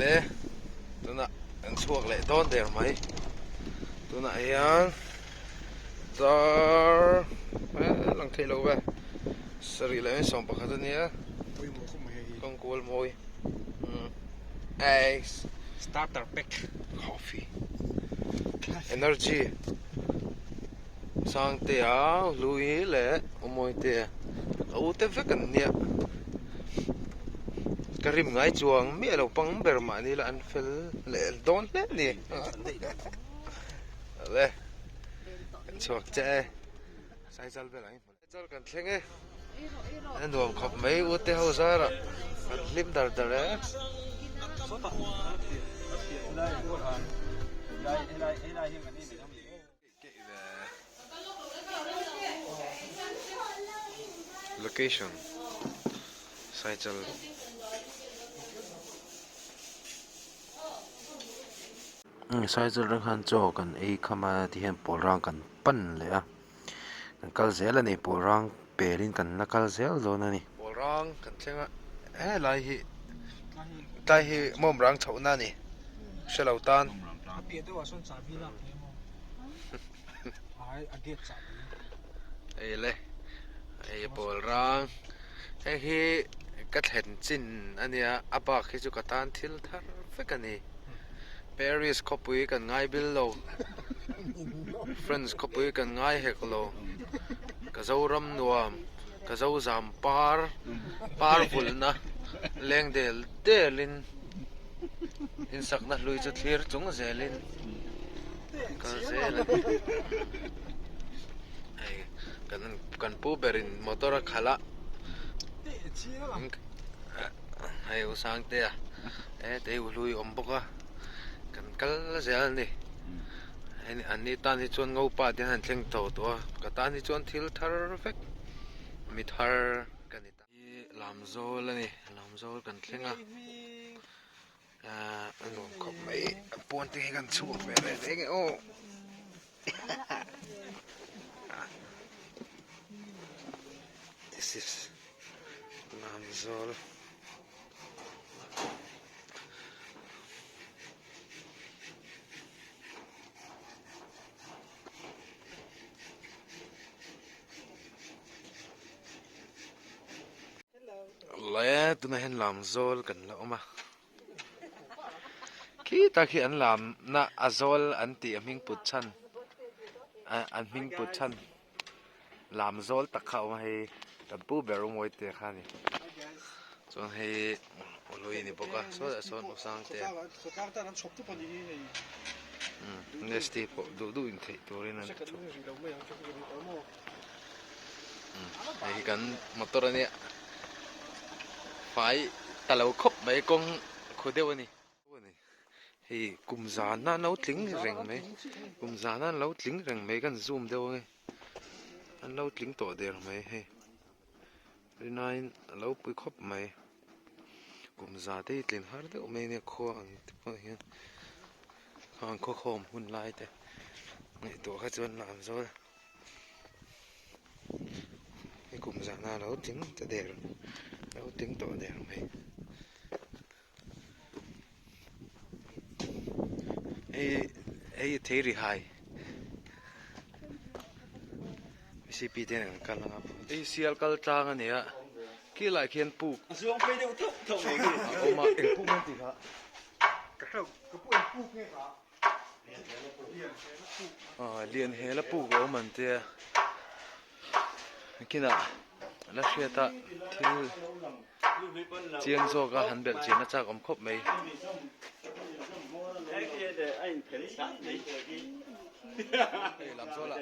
Le tunah kan chhuak leh dawn der mai tunah hian dar lang theih lo ve sarih leh 11 a nia kawng kual mawi eggs starter pack coffee energy Sangtea Hlui leh Umawitea a u te vek an nia ka rim ngai chuang miah lo pang ber mahni la an fel leh dawn hle a ni awle kan chhuak che e Saizal velah hi Saizal kan thleng e a nuam khawp mai u te ho zarah kan hlim dar dar e. Location Saichal Saichal atang khan chaw kan ei kham a ti hian pawl rang kan pan leh a kan kal zel a ni pawl rang pelin kan la kal zel dawn a ni. Pawl rang kan thleng a helai hi tlai hi mawm rang chhohna a ni hre lo tan. Hei le hei pawl rang hei hi ka thlen chin a nia a bak hi chu ka tan thil thar vek a ni Paris khawpui kan ngai bil lo France khawpui kan ngai hek lo ka Zoram nuam ka Zozam par par vulhna leng del del in. Insakna hlui chu thlir chung zelin kal zel a ni. Hei kan kan pu berin motor a khalh a hei u Sangtea he u hlui awm bawk a kan kal zel a ni. Hei an ni tan hi chuan ngopa te hian an thleng tho tawh a ka tan hi chuan thil thar vek mi thar ka ni ta. Hi Lamzawl a ni Lamzawl kan thleng a ahh a nuam khawp mai a pawn te hi kan chhuak ve reng reng e aw this is Lamzawl. Le tunah hian lam zawl kan la awm a khi tak hi an lam na a zawl an tih a hming put chhan an hming put chhan lam zawl tak kha a awm a hei kan pu ber u mawi te kha a ni chuan hei lui a ni bawk a saw ah sawn u sang te nest pawh duh duh in theih turin an ti thawk. Hei hi kan motor a nia fai ta lo khawp mai kawng khu deuh a ni hei kum zan a lo tling reng mai kum zan a lo tling reng mai kan zoom deuh ange an lo tling tawh der mai hei rinaiin a lo pui khawp mai kum za te hi tlin har deuh mai a nia khua ang te pawh hian khang khawkhawm hun lai te ngaihtuah kha chuan lam zawl. Hei kum zana lo tling ta der lo tling tawh der mai hei hei thei ri hai mcp te nen an kal anga hei sial kal tlang a ni a khi lai khian puk a awm a eng puk nge tih kha Aw lian hel a puk a awm an tia kinah la hriat a thil chiang zawk a han belh chian a chak awm khawp mai. Hei lam zawl ah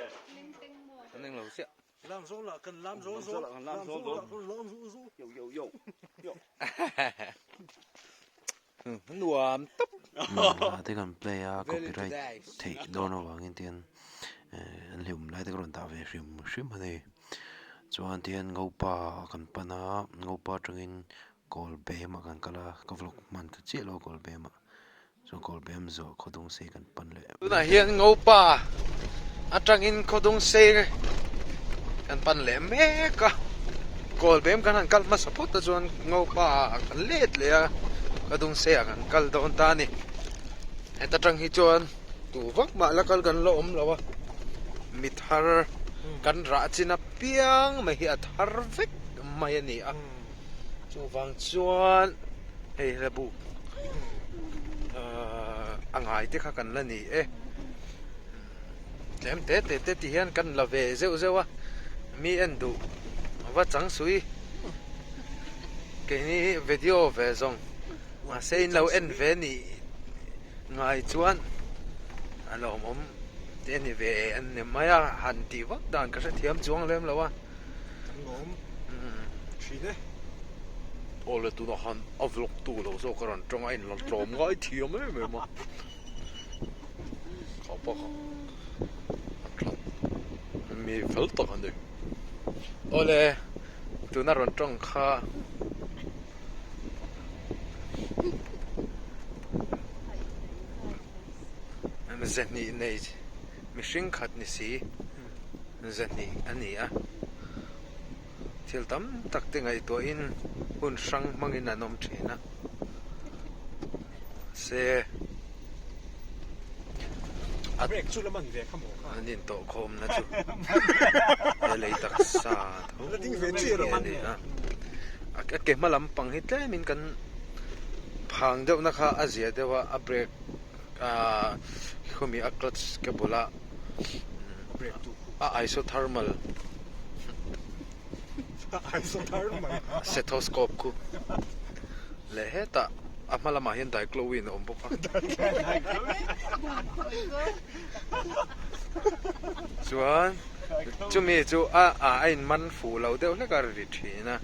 an englo chiah. Lam zawl ah kan lam zawl zawl lam zawl ah kan lam zawl zawl yo yo yo yo. Nuam tawp. Hla te kan play a copyright theih dawn avangin tian an hlim lai te ka rawn dah ve hrim hrim a ni. Chuan tian Ngopa kan pan a Ngopa atangin kawl bem ah kan kal a ka vlog hman ta chiah lo a kawl bem ah chuan kawl bem zawh khawdung sei kan pan leh. Tunah hian Ngopa atangin khawdung sei kan pan leh mek a, kawl bem kan han kal hmasa phawt a chuan Ngopa ah kan let leh a. Ka dung sei ah kan kal dawn ta a ni. Heta tang hi chuan tu vak mah la kal kan la awm lo a, mi thar kan rah chin apiang mai hi a thar vek mai a ni a. Chuvang chuan hei hla buk ahh a ngai te kha kan la ni e. Tlem te te te ti hian kan la ve zeuh zeuh a, mi en duh va chang sui keini video ve zawng mahse in lo en ve nih ngai chuan a lawmawm te ni ve an ni mai a, han tih vak dan ka hrethiam chuang lem lo a. Kan lawm thin e. Awle tunah khan a vlog tu lo zawk a rawn tawng a, a inla tlawm ngai thiam em em a. Kha pa kha a that mi fel tak a ni. Awle tuna rawn tawng kha zahnih nei mihring khat ni si zahnih a ni a thil tam tak te ngaihtuahin hun hrang hmangin an awm thin a se an intawh khawmna chu he lei taksa tho hi a ni a a ke hma lampang hi tlemin kan phang deuhna kha a zia deuh a a brake ahh khawmi a clutch ke bulah a isothermal stethoscope khu leh hetah a hma lamah hian diclowin a awm bawk a chuan chumi chu a a in man fuh lo deuh hlek a ri thin a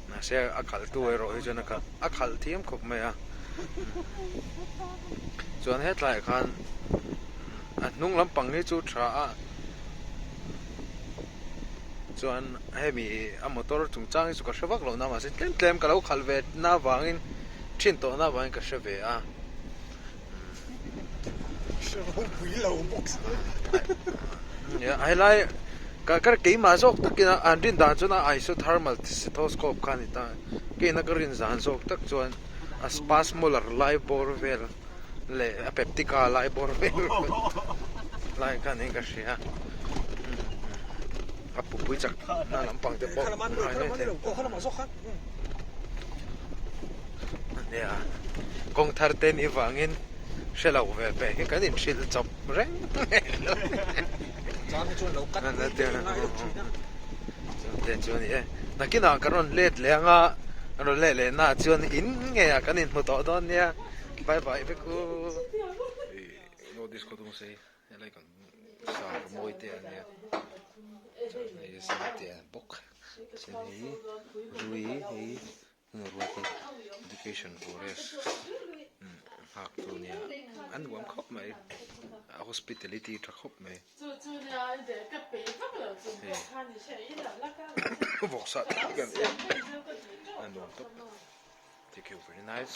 mahse a khalh tu erawh hi chuan a khalh a khalh thiam khawp mai a chuan hetlaiah khan a hnung lampang hi chu tha a. Chuan hemi a motor chungchang hi chu ka hre vak lo na mahse tlem tlem ka lo khalh ve na avangin thin tawh na avangin ka hre ve a. Hre ropui lo bawk si. Helai ka ka keimah zawk takin an rin dan chuan a isothermal stethoscope kha a ni ta keina ka rin zan zawk tak chuan a spasmolar lai bawr vel leh a peptica lai bawr vel lai khan in ka hria a pupui chak na lampang te pawh ania kawng thar te nih vangin hre lo ve ve hi kan inhrilh chawp reng te chu a ni e nakinah kan rawn let leh anga kan rawn let leh naah chuan in ngeiah kan inhmu tawh dawn nia. Bye bye vek u. North East Khawtung sei helai kan sar mawi te a nia chuan hei zing te a bawk chuan hei rui hei ruata education forest nghak tu nia a nuam khawp mai a hospitality tha khawp mai hei vawksa te kan a nuam tawp. Thank you very nice.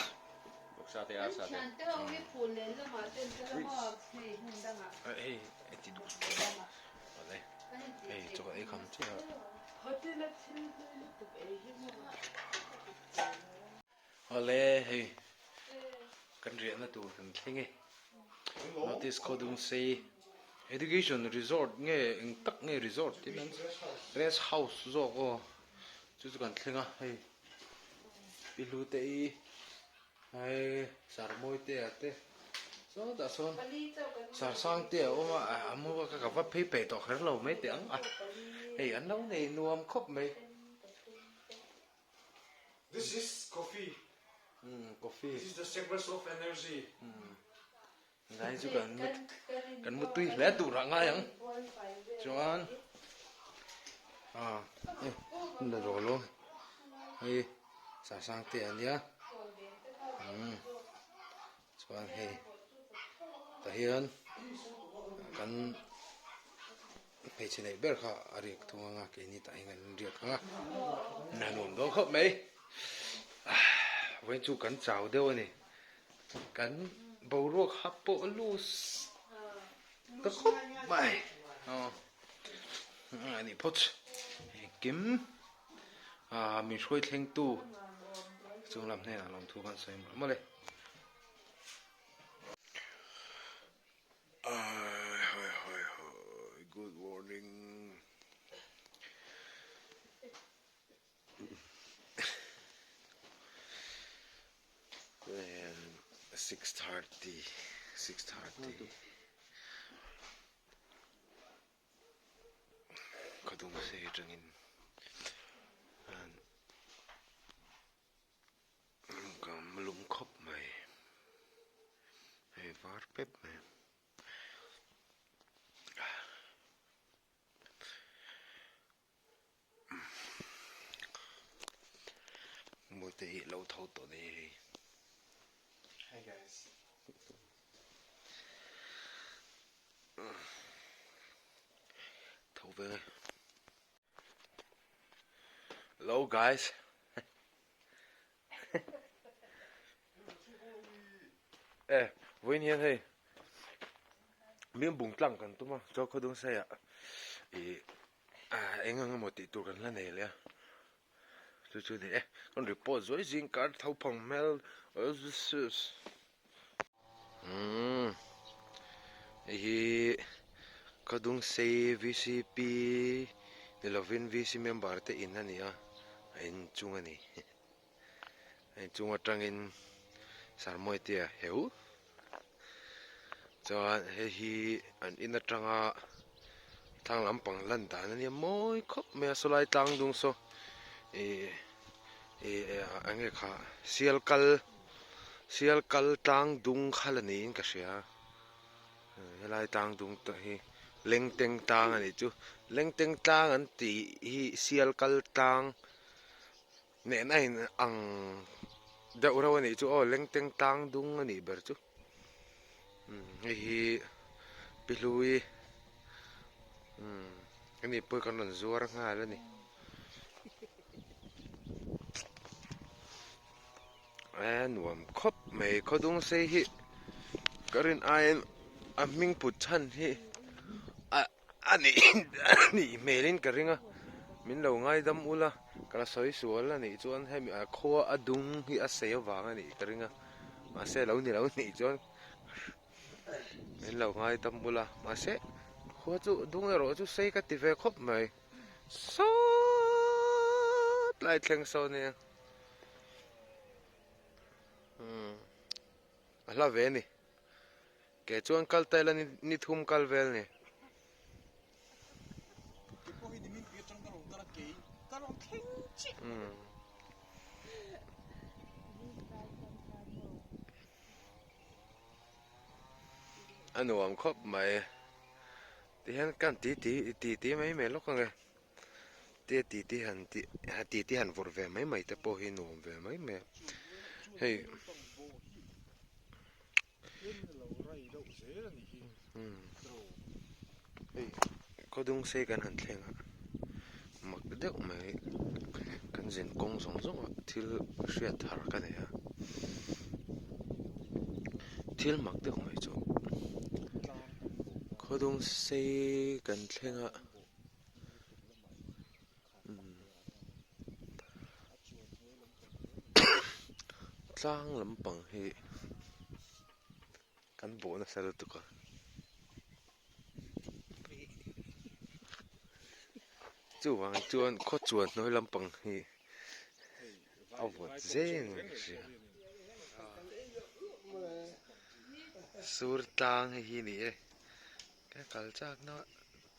Hei ti duh awle hei chaw ei kham chiah awle hei kan riahna tur kan thleng e notice khawdung sei education resort nge eng tak nge resort tih an rest house zawk aw chu chu kan thleng a hei. Pi Hlute i hei Sarmawi te a te sawtah sawn Sarsang te a awm a a mu a ka va phei peih tawh kher lo mai teh ang a hei an lo nei nuam khawp mai. This is coffee. Coffee. This is the secret of energy. Ngai chu kan kan mutui hle tur ah ngai ang chuan ah la rawh lo hei sasang te a nia umm chuan hei tah hian kan hmeichhe neih ber kha a riak thung ang a keini tah hian kan riak ang a a nuam dawn khawp mai vawiin chu kan chau deuh a ni. Kan boruak ha pawh a loose ta khawp mai aw a nih phawt engkim ah min hruai thleng tu. Chung lam hnenah lawmthu kan sawi mawlh mawlh e. Good morning. 6:30 6:30 Ka dum se atangin ka lum khawp mai hei var pep mai. Mawite hi lo tho tawh ni hei. Hi guys. Tho ve nge. Hello guys. E vawiin hian hei mimbung tlang kan tum a chuan khawdung saiah ih eng ang emaw tih tur kan la nei leh a chu chu ni e kan report zuai zing kar tho phang hmel umm hei hi khawdung sei V_C_P ni lovin V_C member te in a ni a a inchung a ni. Hei chung atangin Sarmawite a heu chuan hei hi an in atanga thlang lampang lan dan a nia mawi khawp mai a sawlai tlang dung saw ih ih eng nge kha sial kal sial kal tlang dung kha la niin ka hria helai tlang dung te hi lengteng tlang a nih chu lengteng tlang an tih hi sial kal tlang. Nehna in ang deuh reuh a nih chu aw lengteng tlang dung a nih ber chu umm hei hi pi hlui umm ani pawh kan rawn zuar nghal a ni e nuam khawp mai khawdung sei hi ka rin aiin a hming put chhan hi a. A nih nih hmelin ka ring a, min lo ngaidam ula, ka la sawi sual a nih chuan hemi a khua a dung hi a sei avang a nih ka ring a, mahse lo ni lo nih chuan min lo ngaidam ula, mahse khua chu dung erawh chu sei ka ti ve khawp mai, sawt lai thleng sawn nia, umm a hla ve a ni. Ke chuan kal ta ila ni thum kal vel ni. A nuam khawp mai. Tihian kan ti ti ti ti mai mai lawk ange. Tia ti ti han ti ti ti han vawrh ve mai mai te pawh hi nuam ve mai mai a. Hei. Hei khawdung sei kan han thleng a mak deuh mai kan zin kawng zawng zawng ah thil hriat thar ka nei a thil mak deuh mai chu khawdung sei kan thleng a. Tlang lampang hi kan bawh nasa lutuk a chuvang chuan khaw chuan hnuai lampang hi a vawt zeng a hria sur tlang hei hi a ni e ka kal chak na.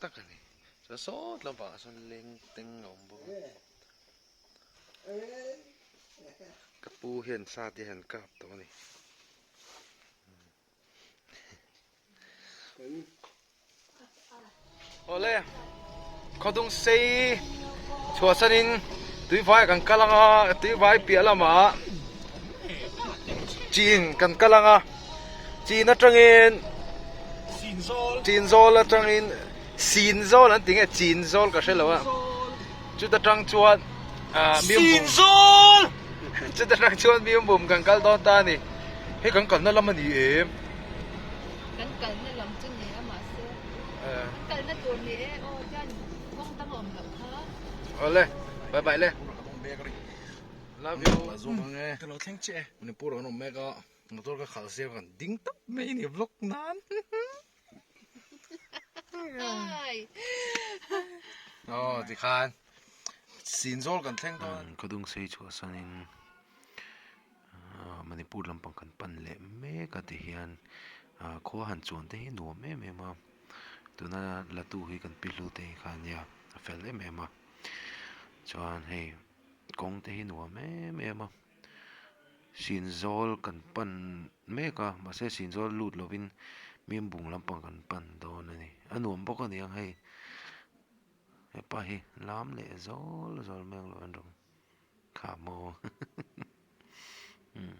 Tak a ni. Chuan sawt lampangah sawn leng teng a awm bawk a. Ka pu hian sa te han kap tawh a ni. Awle khawdung sei chhuahsanin tuivai kan kal ang a tuivai piah lamah chin kan kal ang a. Chin atangin Chinzawl atangin Sinzawl an ti nge Chinzawl ka hre lo a chuta tang chuan ah Sinzawl chuta tang chuan Miumbum kan kal dawn ta a ni hei kan kalna lam a ni em kan kalna lam chu ni a mahse kan kalna tur ni e aw chuan kawng dang a awm loh kha awle bye bye le. Love you. Ka zawk ang e. Ka lo thleng chiah e. Manipur an awm mek a, motor ka khalh sia kan ding tawp mai ni vlog nan. Aw tikhan Sinzawl kan thleng dawn. Khawdung sei chhuahsanin Manipur lampang kan pan leh mek a tihian khua han chuan te hi nuam em em a tuna la tu hi kan pi hlu te kha ania a fel em em a chuan hei kawng te hi nuam em em a Sinzawl kan pan mek a mahse Sinzawl lut lovin Mimbung lampang kan pan dawn a ni a nuam bawk a ni ang hei hepa hi lam leh zawl zawl mai ang lo en rawh. Kha maw umm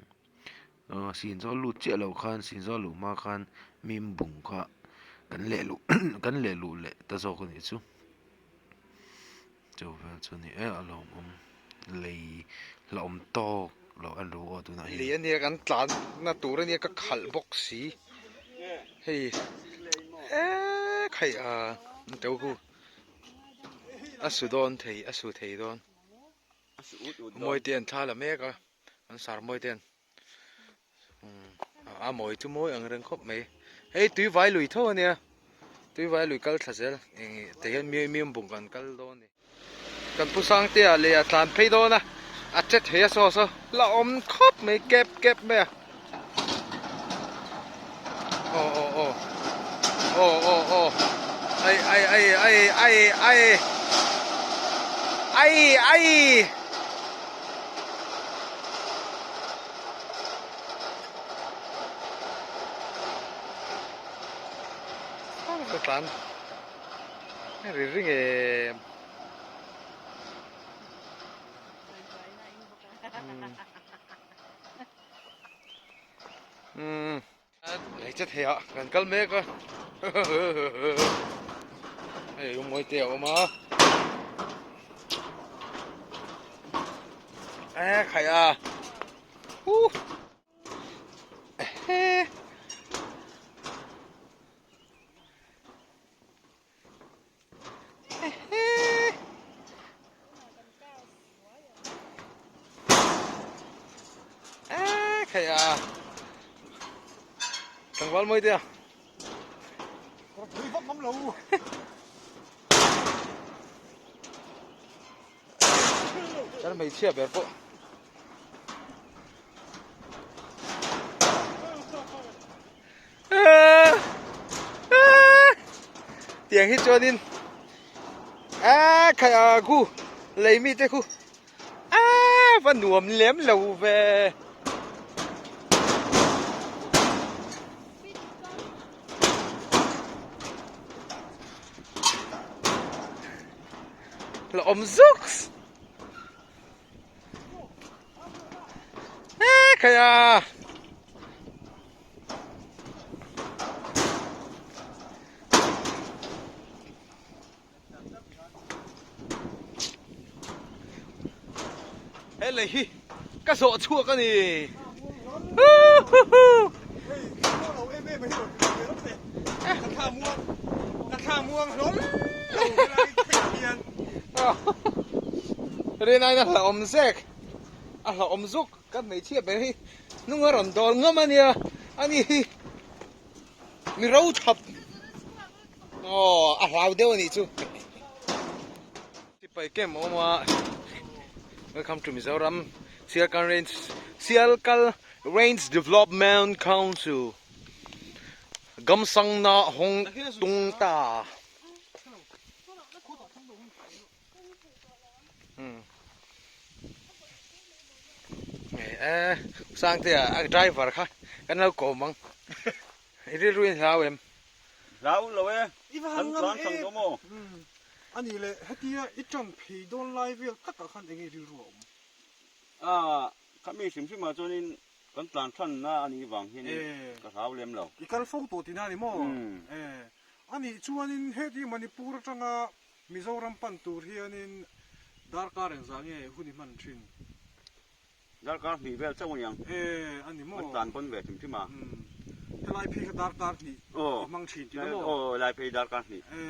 aw Sinzawl lut chiah loh khan Sinzawl luh hma khan Mimbung kha kan leh luh kan leh luh leh ta zawk a nih chu chu vel chu a ni e a lawmawm lei hlauhawm tawk loh a ni aw tunah hian. Lei ania kan tlan na tur ania ka khalh bawk si hei eee khaih a to hu a su dawn thei a su thei dawn. Mawi te an thla la mek a an sar mawi te an a mawi chu mawi ang reng khawp mai hei tui vai lui tho ania tui vai lui kal thla zel eng te hian mi mi bung kan kal dawn ni kan pu sangte ah leh a tlan phei dawn a a che thei a saw saw la awm khawp mai kep kep mai a aw aw aw aw aw aw ai ai ai ai ai ai ai ai ka tlan ri ri nge Umm lei che thei ah kan kal mek a hei lungmawi te a awm a e khai a huh ehe. Khaia tlangval mawi te a kan hmeichhia ber pawh Tiang hi chuanin a khai a khu lei mi te khu a va nuam lem lo ve. La awm zuks. Khai a. He lei hi ka zawh chhuak a ni. Rinai na hlauhawm zek a hlauhawm zuk ka hmeichhia ber hi hnung a rawn dawl ngam a nia ani hi mi ro thap aw a hlau deuh a nih chu sipai camp a awm a welcome to Mizoram Sialkal range Sialkal range development council Gamsang na hawng tung ta. E Sangtea a driver kha kan lo kawm ang. I rilru in hlau em? Hlau lo e. Kan tlan thang dawn maw? Ani le hetia i tang phei dawn lai vel takah khan enge rilru a awm? A khami hrim hrim ah chuanin kan tlan thanna a nih vang hianin ka hlau lem lo. I kal fo tawh tihna a ni maw? E anih chuanin heti Manipur atanga Mizoram pan tur hianin darkar engzah nge hun i hman thin? Darkar hnih vel chauh a niang. E, a ni maw? A tlan pawn ve hrim hrim a. Umm, helai phei kha darkar hnih i hmang thin tih na maw? Aw, helai phei darkar hnih. E,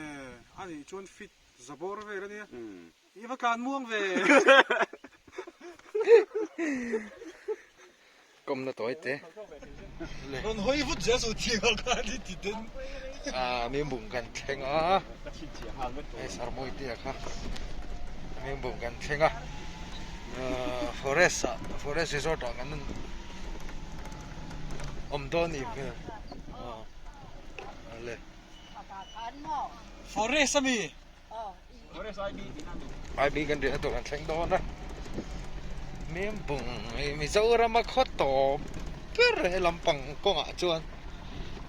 a nih chuan fit za bawr vel a nia. I va tlan muang ve. Kawmna tawi te. Rawn hawi vut zel chu thing ah khan i ti den. Ah Mimbung kan thleng a. Hei Sarmawi te kha Mimbung kan thleng a. Forest ah Forest Resort ah kan awm dawn ni hmel. Le. Forest ami. IB kan riahna tur kan thleng dawn a Mimbung Mizorama khaw tawp ber he lampang kawngah chuan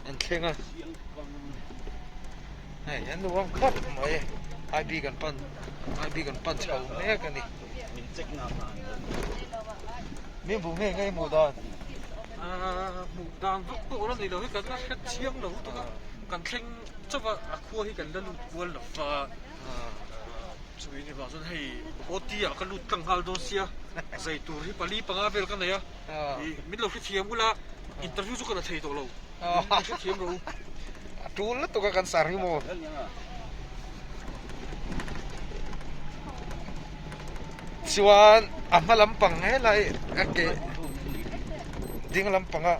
an thleng a hei an nuam khawp mai IB kan pan IB kan pan chho mek a ni Mimbung nge nge hmuh dan hmuh dan vak pawh la ni lo hi kan la hre chiang lo lutuk a kan thleng chauh a a khua hi kan la lut kual lo va chumi ni vang chuan hei OT ah ka lut tlang nghal dawn sia zai tur hi pali panga vel ka nei a ih min lo hrethiam ula interview chu ka la thei tawh lo min hrethiam rawh u. A tul lutuk a kan sar hi maw. Chuan a hma lampang helai a ke ding lampanga.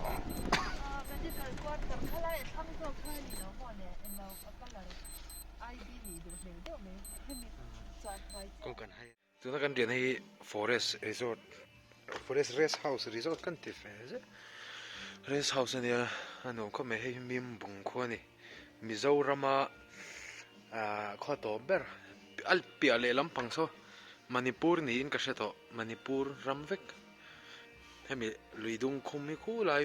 Tuna kan riahna hi forest resort forest rest house resort kan ti fe zet rest house a nia a nuam khawp mai hei hi Mimbung khua a ni Mizorama ah khaw tawp ber a piah leh lampang saw Manipur niin ka hre tawh Manipur ram vek hemi lui dung khum hi khulai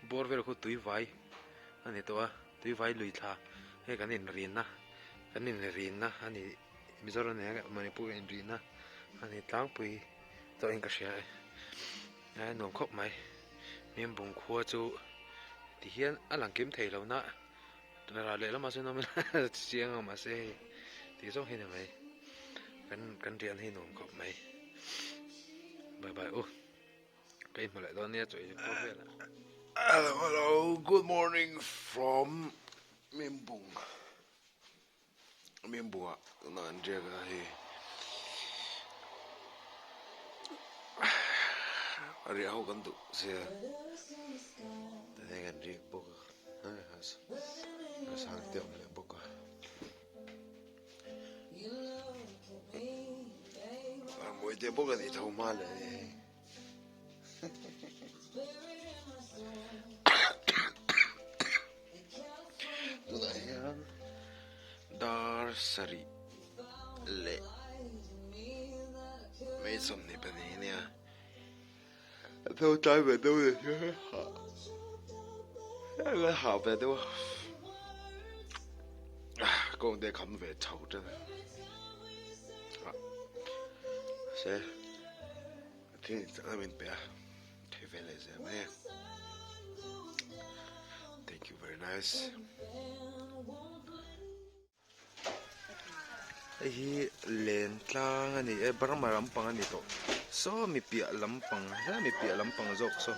Bawr vel khu tui vai a ni tawh a, tui vai lui thla hei kan inrinna kan inrinna a ni Mizoram leh Manipur inrinna a ni tlangpui tawhin ka hria e, a nuam khawp mai Miambung khua chu ti hian a lang kim thei lo na ral leh lamah chuan awm ila chiang ang mahse hei tih zawng hi a ni mai kan kan riahna hi nuam khawp mai bye bye u. Ka inhmu leh dawn nia chaw ei pawh vel ah. Hello hello good morning from Mimbung Mimbung ah tuna an riak a hei a riah ho kan duh sia tihian kan riak bawk a a sang te a awm leh bawk a. A mawi teh bawk a ni tho hma leh a ni hei. Tunah hian dar sarih leh mai 22 a nia. A tho tlai ve deuh leh hian a hah ve deuh a kawng te kham ve chho tan a se thil chakna min pe a thei ve leh zel mai a thank you very nice. Hei hi len tlang a ni e Burma lampang a ni tawh saw mi piah lampang helai mi piah lampang zawk saw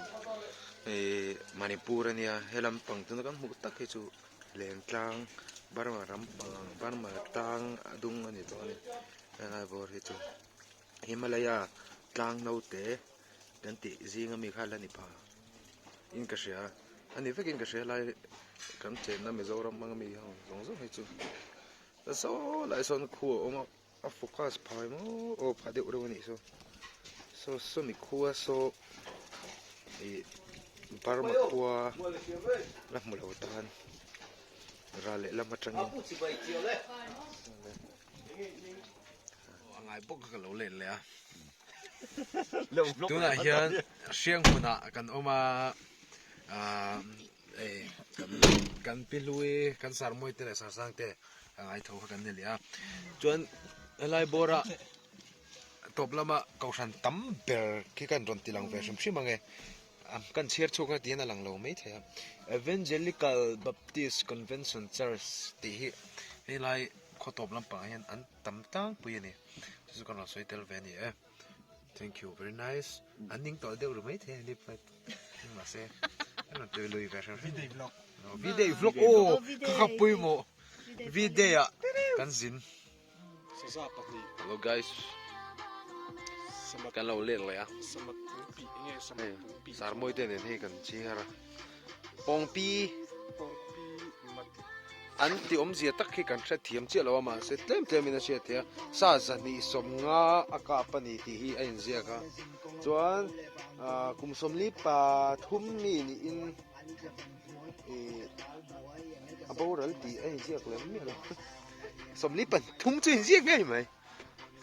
ihh Manipur a nia he lampang tuna kan hmuh tak hi chu len tlang Burma lampang Burma tlang a dung a ni tawh a ni helai bawr hi chu Himalaya tlang naute kan tih zing ami kha la ni pha in ka hria a ni vekin ka hria lai kan chenna Mizoram hmang ami ho zawng zawng hi chu saw lai sawn khu a awm a a focus phai maw aw pha deuh reuh a nih saw saw sawmi khua saw ih Burma khua la hmu lo tan ral lehlam atangin. A ngai bawk ka lo let leh a tunah hian hriang hmunah kan awm a ahh hei kan kan pi hlui kan sarmawi te leh sarsang te a ngai tho kha kan ni leh a chuan helai bawr ah tawp lama kohhran tam ber khi kan rawn ti lang ve hrim hrim ang e kan chhiar chhuak a tihian a lang lo maithei a Evangelical Baptist Convention Church tih hi helai. Khaw tawp lampangah hian an tam tlangpui a ni. Chu chu ka rawn sawi tel ve a ni e. Thank you very nice. An ning tawh deuh ru maithei a ni but mahse an rawn tui lui ve hrim hrim. V-day vlog. V-day vlog aw ka khap pawimawh. V-day ah kan zin. Saza pahnih. Hello guys. Kan lo let leh a. Hei Sarmawi te nen hei kan chhiar a. Pawngpi an ti awmzia tak hi kan hrethiam chiah lo a mahse tlem tlem in a hriat theih a. Sa 250 a kap a ni tih hi a inziak a. Chuan kum 43 mi niin ih a boral tih a inziak lem miah lo. 43 chu inziak ngei mai.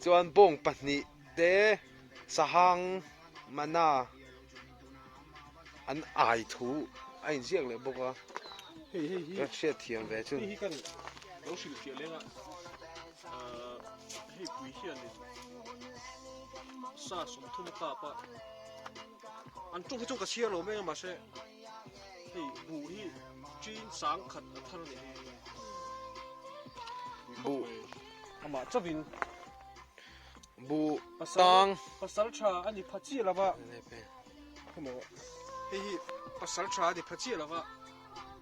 Chuan bawng pahnih te sahang mana an ai thu a inziak leh bawk a ka hriat thiam ve chu. Hei hi kan lo hrilhfiah leng a hei pui hianin sa 30 a kap a an tawng hi chu ka chhiar lo mai a mahse hei buh hi chin 10,000 a thar a ni hei. Buh. Amah chauhin buh tang pasal tha a ni pha chiah lova emaw hei hi pasal tha a ni pha chiah lova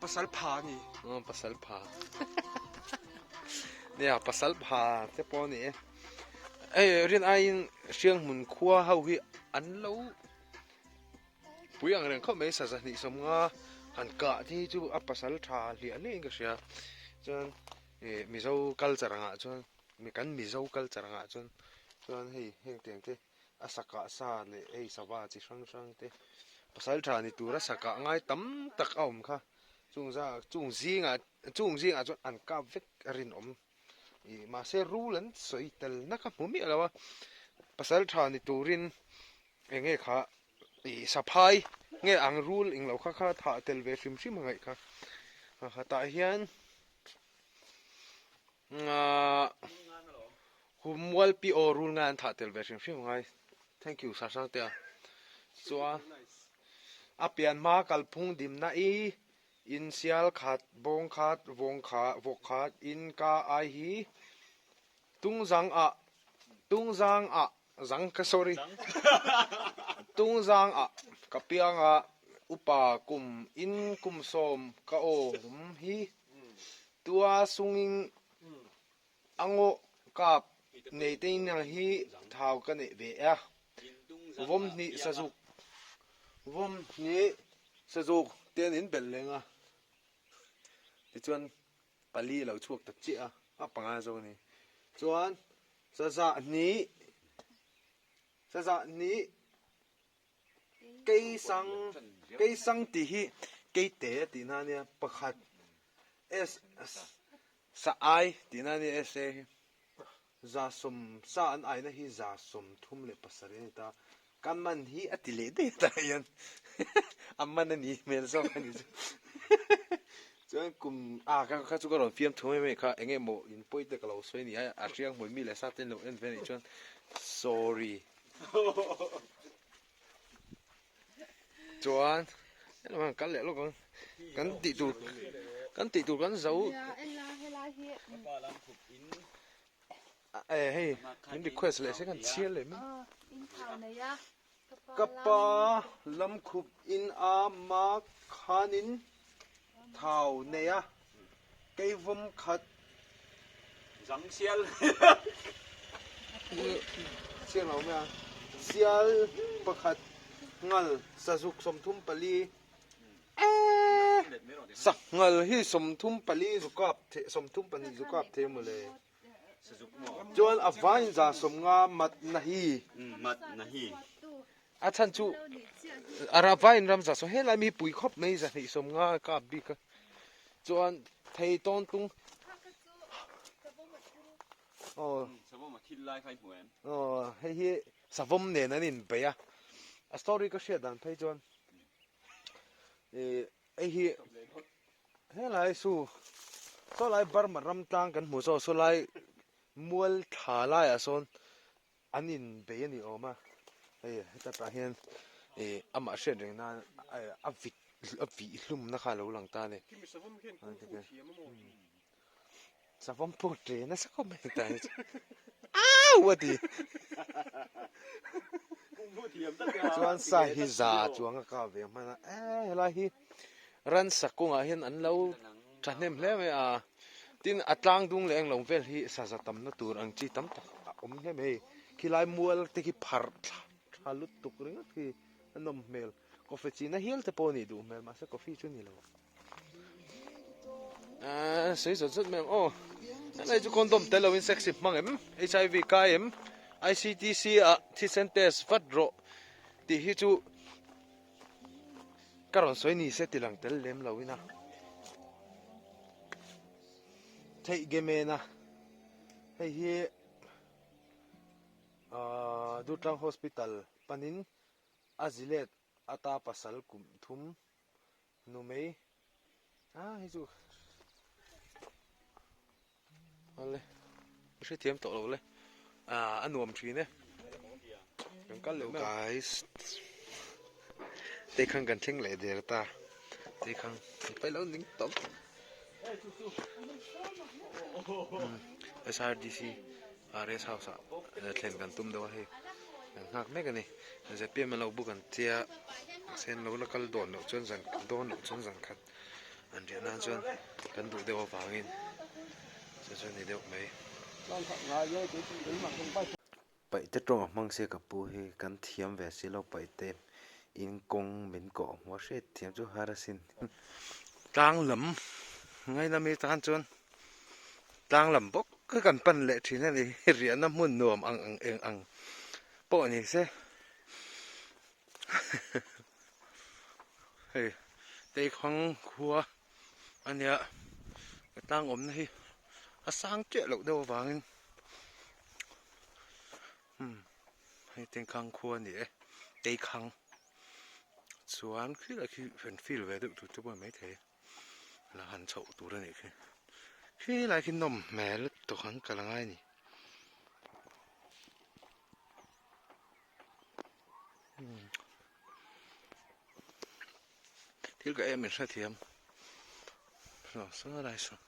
pasal pha a ni. Aw pasal pha nia pasal pha te pawh a ni e hei rin aiin Hrianghmun khua ho hi an lo pui ang reng khawp mai sa 250 han kah te hi chu a pasal tha hliah hliah in ka hria chuan. Ih Mizo culture angah chuan kan Mizo culture angah chuan chuan hei heng tiang te a sakah sa leh hei sava chi hrang hrang te pasal tha ni tura sakah ngai tam tak a awm kha chung za chung zingah chung zingah chuan an kap vek a rinawm ih mahse rul an sawi tel na kha hmu miah lo a pasal tha ni turin eng nge kha ih saphai nge ang rul englo kha kha thah tel ve hrim hrim a ngaih kha tah hian. Mualpi aw rul ngai an thah tel ve hrim hrim ngai thank you Sasangtea chuan a pian hma kalphung dimna i in sial khat bawng khat vawng kha vawk khat in ka ai hi tungzang ah tungzang ah zang ka sorry tungzang ah ka piang a upa kum in kum sawm ka awm hi tua sungin a ngaw kap nei te in ang hi thau ka neih ve a vawm hnih sazuk vawm hnih sazuk te an in belh leng a tichuan pali a lo chhuak ta chiah a, a panga zawk a ni. Chuan sazah hnih sazah hnih keisang keisang tih hi keite tihna a nia pakhat s sa ai tihna a nia sa hi. 70 sa an aina hi 37 a ni ta. Ka man hi a ti leh daih tah hian a man a ni hmel zawk a ni chu. Chuan kum a ka kha chu ka rawn fiam thu mai mai kha eng nge maw in pawi te ka lo sawi a ni a, a hriang hmui mi leh sa ten lo en ve a nih chuan sorry. Chuan helai kal leh lawk ang kan tih tur kan tih tur kan zo. Eh hei min request leh se kan chhiar leh mai. Ka pa lam khup in a ma khanin thau nei a keivawm khat zang sial chiang lo mai a sial pakhat ngal sazuk 34 Sanghal hi 34 zu kap thei 32 zu kap thei mawle. Chuan a vain 150 mat na hi. Mat na hi. A chhan chu a vain ram za saw helai mi pui khawp mai 250 kap bik a. Chuan thei tawn tung. Aw. Savawm a thil lai kha i hmu em? Aw hei hi savawm nen an inbeih a. A story ka hriat dan phei chuan hei hi helai su saw lai Burma ram tlang kan hmuh saw saw lai mual thla laiah sawn an inbei a ni awm a hei heta tah hian ih amah hriat reng nan a vit a vih hlumna kha a lo lang ta a ni. Savawm pawh ṭe nasa khawp mai ta hi chu au a ti. Chuan sa hi za chuang a kap ve hman a e helai hi ransa kawngah hian an lo thahnem hle mai a tin a tlang dung leh englo vel hi saza tamna tur ang chi tam tak a awm hle mai. Khilai mual te khi pharh tha lutuk ringawt khi a nawm hmel. Coffee china hial te pawh a nih duh hmel mahse coffee chu a ni lo. Aaa sawi zawt zawt mai ang aw. Helai chu condom tel loin sex hi hmang em? HIV kai em? ICTC ah thisen test vat rawh tih hi chu ka rawn sawi ni se ti lang tel lem lo ina. Theih game na hei hi aaa Durtlang Hospital panin a zilet ata pasal kum thum nu mai a hei chu awle ka hrethiam tawh lo le ah a nuam thin e kan kal leh guys te khan kan thleng leh der ta te khan paih lo ning tawp SRDC rest house ah thlen kan tum deuh a hei kan nghak mek a ni zpm an lo book an tia mahse an lo la kal dawn loh chuan zan dawn loh chuan zan khat an riah nan chuan kan duh deuh avangin chu chu a ni deuh mai. Paihte tawng a hmang se ka pu hi kan thiam ve si lo paihte in kawng min kawh hmuh a hriat thiam chu har asin. Tlang lam ngaina mi tan chuan tlang lam bawk ka kan pan leh thin a ni riahna hmun nuam ang ang eng ang pawh ni se hei Teikhang khua a nia tlang awmna hi a sang chiah loh deuh avangin umm hei Teikhang khua a ni e Teikhang chuan khilai khi han feel ve deuh tur te pawh a ni maithei la han chhoh tur a nih khi khilai khi nawm hmel lutuk ang ka la ngai a ni. Thil ka em in hrethiam saw lai saw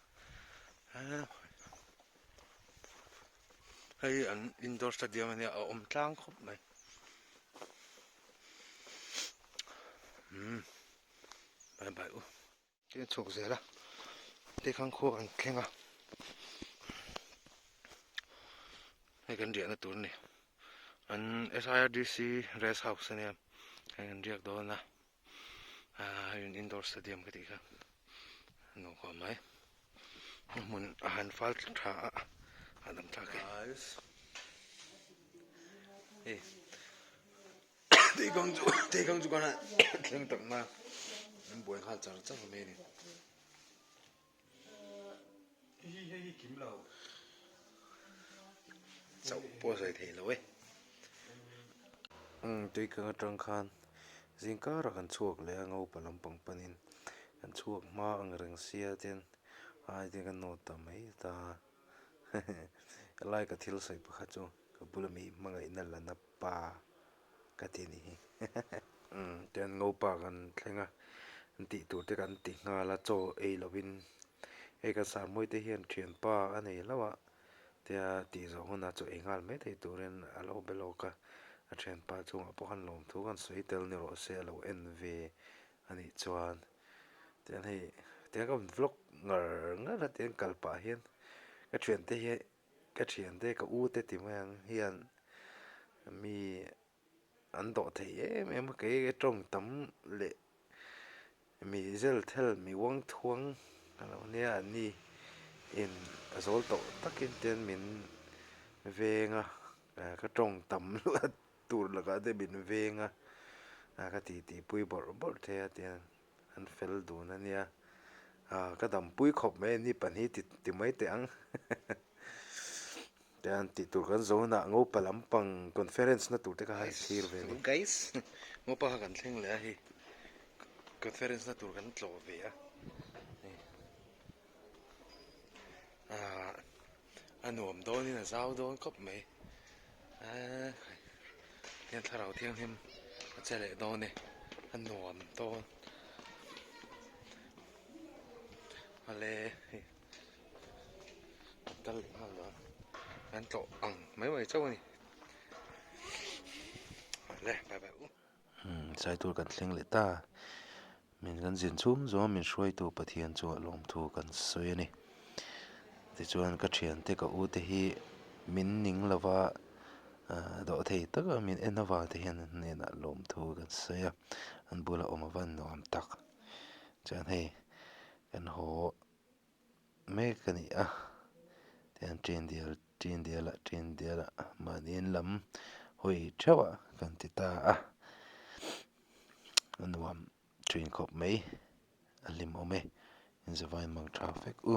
hei an indoor stadium ania a awm tlang khawp mai umm bye bye u. Tin a chhuak zel a teikhang khua kan thleng a hei kan riahna tur a ni an S_I_R_D_C rest house ania hei kan riak dawn a ahh hei indoor stadium ka tih kha a nuam khawp mai a hmun a han fal tha a hahdam thlak e. Hei. Teikhang chu teikhang chu kan thleng tak mai a an buai nghal char char mai a ni. Chauh pawh a sawi theih loh e. Umm tuikang atang khan zing karah kan chhuak leh a ngopa lampang panin kan chhuak hma ang reng sia ten ai te kan nawt ta mai ta helai ka thil sawi pakhat chu ka bula mi hmangaihna la na pa ka ti ni hi umm tian ngopa kan thleng a an tih tur te kan ti nghal a chaw ei lovin hei kan sarmawi te hian thianpa a nei hlauh a tia tih zawh hunah chaw ei nghal mai thei turin a lo be lawk a a thianpa chungah pawh khan lawmthu kan sawi tel ni rawh se a lo en ve a nih chuan tian hei tiang ka vlog ngar ngar a tiang kal pah hian ka thiante hi. Ka thiante ka u te ti mai ang hian mi an dawh thei em em a kei ka tawng tam leh mi zel thel mi uang thuang a lo nia an ni in a zawl tawh takin ten min veng a ka tawng tam luat tur lakah te min veng a ka titi pui bawrh bawrh thei a tiang. An fel dun a nia. Ah ka dampui khawp mai a ni pahnih ti ti mai teh ang. Tian tih tur kan zo hunah Ngopa lampang conference na tur te kha han thlir ve a ni. Guys, Ngopa kha kan thleng leh a hei conference na tur kan tlawh ve a. Ah a nuam dawnin a zau dawn khawp mai. Ah hian thlarau thianghlim a che leh dawn e a nuam dawn ale hei an kal leh nghal dawn an tlawh ang mai mai chauh a ni ale bye bye u. Saitur kan thleng leh ta Min kan zin chhung zawng min hruaitu Pathian chu a lawmthu kan sawi a ni. Tichuan ka thiante ka ute hi min ning lova Ahh dawhthei taka min en avang te hian an hnenah lawmthu kan sawi a, an bula awm a van nuam tak. Chuan hei kan haw mek a ni a, tihian ṭin dial ṭin dial ah ṭin dial ah mahni in lam hawi theuh ah kan ti ta a, a nuam ṭhin khawp mai a hlimawm e, inzavain mang tha vek u.